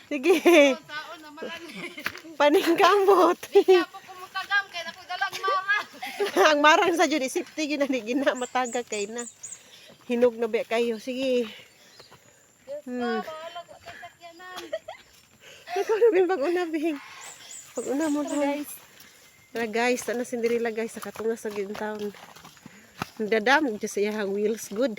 Sige. Taon naman lang. Paningkamot. Kaya po kumutagam kay nakoy dalang mara. Ang marang sa jud safety gyud na di gina mataga kay na. Hinog na ba kayo? Sige. Diyos ko, bahala ko kay sakyanan. Ikaw na bing pag-una bing. Pag-una mo lang. Guys. Tara guys, tana Cinderella guys, nakatunga sa gin town. Dadamog dyan sa iyang wheels good.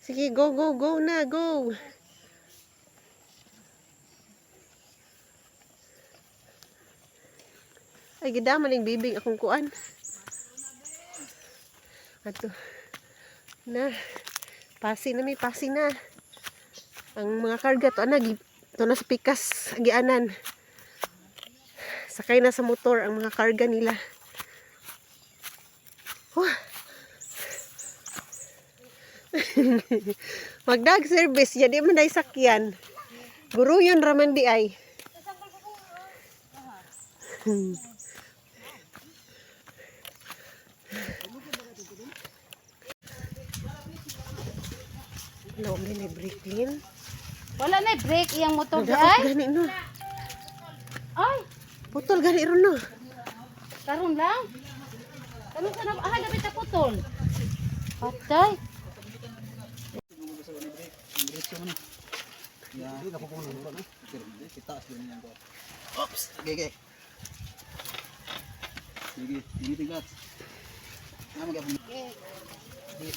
Sige, go, go, go na, go. Ay, gidaman yung bibing akong kuan. Ato. Na. Pasi na may pasi na. Ang mga karga to ana to na sa pikas gianan. Sakay na sa motor ang mga karga nila. Wah. Magdag service ya di man day sakyan. Guru yun raman di ay. Wala ko may break din. Wala na brake iyang motor Nadaot ay. gani no. Ay, Putol gani ron no. karon lang. Karon sa na ah dapat ta putol. Patay. Oops! Okay, okay. Sige, sige, tingkat. Nama gyapon. Sige.